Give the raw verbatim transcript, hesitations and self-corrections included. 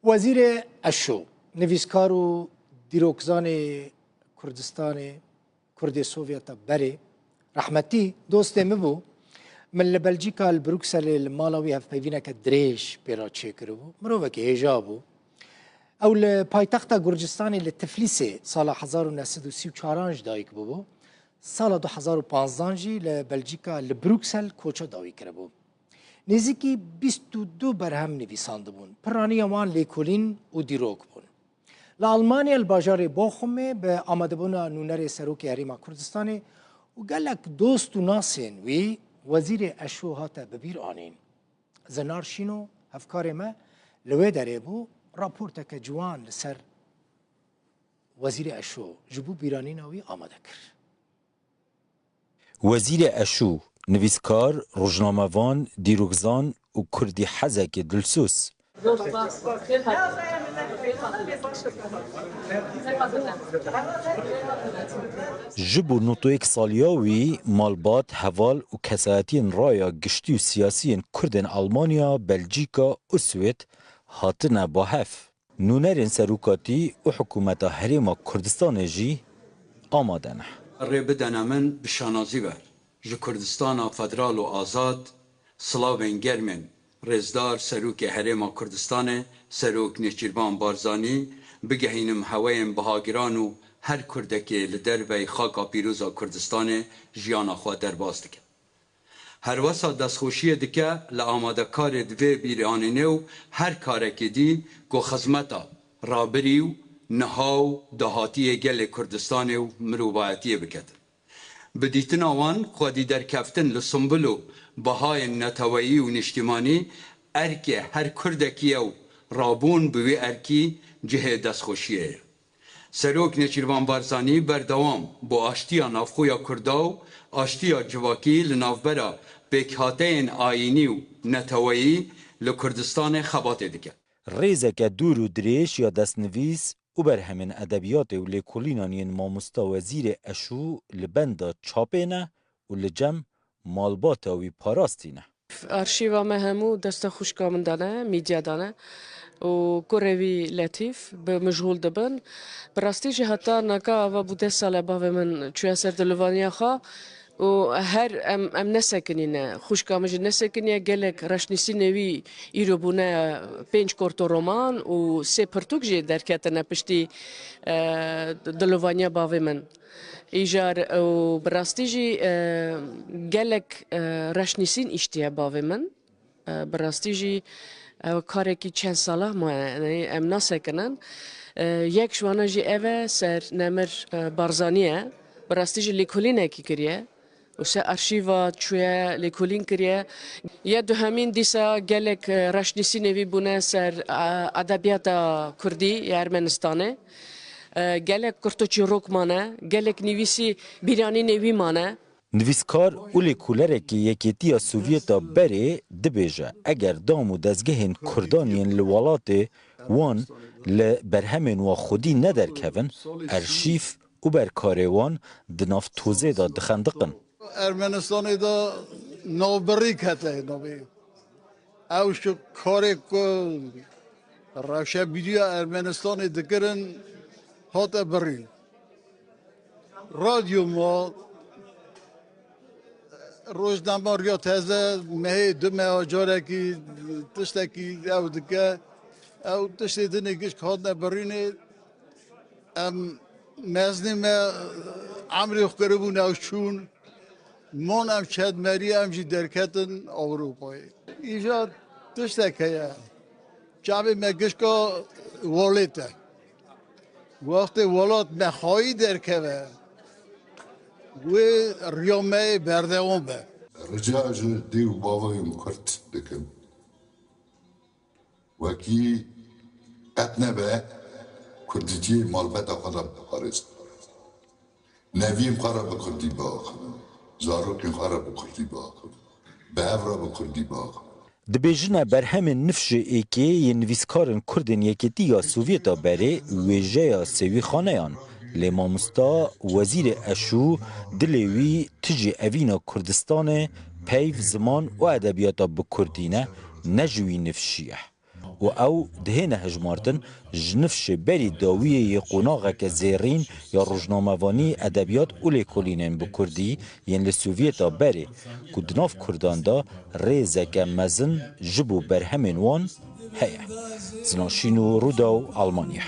Wezîrê Eşo, nivîskar û dîrokzanê Kurdistanê, Kurdê Sovyeta berê, rehmetî, dostê min bû. Min li Belcîka, li Brukselê, li mala wî hevpeyvîneke dirêj pê re çêkiribû. Mirovekî hêja bû. Ew li paytexta Gurcistanê, li Tiflîsê, sala hezar û neh sed û sî û çaran ji dayik bûbû. Sala du hezar û panzdan jî li Belcîka, li Bruksel koça dawî kiribû. Nêzîkî bîst û du berhem nivîsandibûn. Piraniya wan lêkolîn û dîrok bûn. Li Almanya, li bajarê Bochumê bi amadebûna nûnerê Serokê Herêma Kurdistanê û gelek dost û nasên wî, Wezîrê Eşo hate bibîranîn. Zinar Şîno, hevkarê me, li wê derê bû, raporteke ciwan li ser Wezîrê Eşo ji bo bîranîna wî amade kir. Wezîrê Eşo, nivîskar, rojnamevan, dîrokzan û kurdî hezekê dilsoz. Ji bo nod û yek saliya wî, malbat, heval û kesayetiyên raya giştî û siyasî yên Kurdên Almanya, Belcîka û Swêd hatine ba hev. Nûnerên serokatî û hikûmeta Herêma Kurdistanê jî amade ne. Rê bidene min bi şanazî ve ji Kurdistana Federal û Azad silavên germên rêzdar Serokê Herêma Kurdistanê, Serok Nêçîrvan Barzanî, bigehînim heweyên bihagiran û her Kurdekê li derveyî xaka pîroz a Kurdistanê jiyana xwe derbas dike. Herwesa destxweşiyê dike li amadekarê di vê bîranînê û her karekê dî ku xizmeta rabirî û niha û dahatiyê gelê Kurdistanê û mirovayetiyê biketin. Bi dîtina wan, xwedî derkeftin li Simbul û bihayên neteweyî û niştimanî erkê her Kurdekî ye û rabûn bi wî erkî cihê destxweşiyê ye. Serok Nêçîrvan Barzanî berdewam bo aştiya navxwe ya Kurda û aştiya civakî li navbera pêkhateyên ayînî û neteweyî li Kurdistanê xebatê dike. Rêzeke dûr û dirêj ya destnivîs û berhemên edebiyatê û lêkolînan yên mamosta Wezîrê Eşû li benda çapê ne û li cem malbata wî parastî ne. Arşîva me hemû desta xwişka min de ne, mîdya de ne û kurê wî Letîf bi mijhûl dibin. Bi rastî jî heta naka ava bû deh sal e bavê min çûye ser dilovaniya xwe û her em, em nesekinîne. Xwişka min jî nesekiniye. Gelek reşnîsînê wî îro bûne pênc korto roman û sê pirtûk jî derketine piştî, e, dilovaniya bavê min. Îcar û bi rastî jî, e, gelek, e, reşnîsîn îştiye bavê min. E, bi rastî jî ew karekî çend sala maye, yanî em nasekinin. E, yek ji wana jî ev e, ser Nemir, e, Barzanî ye. Bi rastî jî lêkolînekî kiriye. Û ser arşîva çûye, lêkolîn kiriye. Ya duhemîn dîsa gelek, e, reşnîsînê wî bûne ser, e, edebiyata kurdî ya Ermenistanê. E, gelek kurtoçîrok mane, gelek nivîsî bîranînê wî mane. Nivîskar û lêkolerekî Yekêtiya Sovyeta berê dibêje, eger dam û dezgehên kurdan yên li welatê wan li berhemên wa xwedî nederkevin, arşîv û berkarê wan di nav tozê de dixendiqin. Ermenistanê de navbirî kete navê. Ew ji karê ku rewşebîriya Ermenistanê dikirin hate birîn. Radyo ma, rojname, riya teze, mehê du meha carekî tiştekî ew dike. Ew tiştê dinê gişk hatine birînê. Em meznê me emrê xwe kiribûn, ew çûn. Mon em çedmerî, em jî derketin Ewropayê. Îcar tiştek heye. Çavê me gişka welêt e. Wextê welat me xayî derkeve, wê riya me yê berdewam be. Rica ji dê û bavayên Kurd dikim. Wekî qet nebe kurdîtiyê malbeta xwe de biparêzin. Neviyên xwe re bi kurdî biaxivin. Zarokên xwe re bi kurdî biaxivin. Bi hev re bi kurdî biaxivin. Dibêjine berhemên nifşê êkê yên nivîskarên kurdên Yekêtî ya Sovyeta berê wêjeya sêwî xaneyan. Lê mamosta Wezîrê Eşû dilê wî tijî evîna Kurdistanê, peyv, ziman û edebiyata bi kurdî ne, ne ji wî nifşî ye. û ew dihêne hejmartin ji nifşê berî dawiyê yê qonaxeke zêrîn ya rojnamevanî, edebiyat û lêkolînên bi kurdî yên li Sovyeta berê ku di nav kurdan de rêzeke mezin ji bo berhemên wan heye. Zinaşîn û Rûdaw, Almanya.